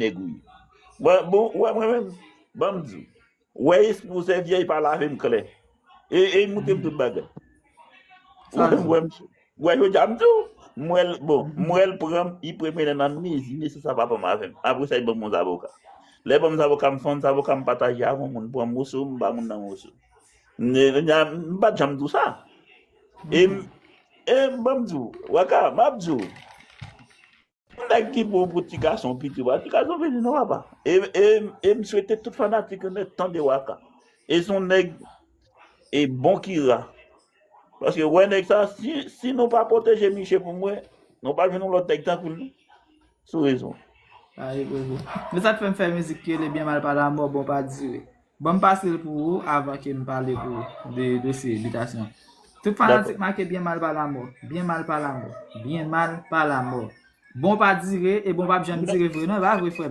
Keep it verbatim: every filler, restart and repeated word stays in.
nèg ou ye. Bon, bon, wè mwen menm, ban m di w. Wè espri w sèvi a, li pa lave m klè. E, e li moute m tout bagay. Wè, wè, wè, jodi a m di w, m wè l, bon, m wè l pran m, li premye lè nan mezi nesans a papa m avè m. Apre sa, li ban m yon zaboka. Lè ban m zaboka, m fè yon zaboka, m pataje avè yon moun, pran moso, m ba moun nan moso. M, m, m pa t janm di w sa. E, m- e ban m di w, Waka, m ap di w. Yon nèg ki bon pou ti gason piti, pa ti gason piti non, papa. E, e, e m swete tout fanatik yo nèt tande Waka. E se yon nèg e bon ki ra. Paske wè nèg sa, si, si nou pa pwoteje Miche pou mwen, nou pa jwenn yon lòt nèg tankou l non. Sou rezon. Ayi, bobo. Men sa k fè m fè mizik ki rele Byen Mal Pa Lanmò, Bon Pa Dire. Ban m pase l pou ou avan ke m pale pou ou de dosye bitasyon. Tout fanatik make Byen Mal Pa Lanmò, Byen Mal Pa Lanmò, Byen Mal Pa Lanmò. Bon pa dire, e bon p ap janm dire vre non, e pa vre frè m.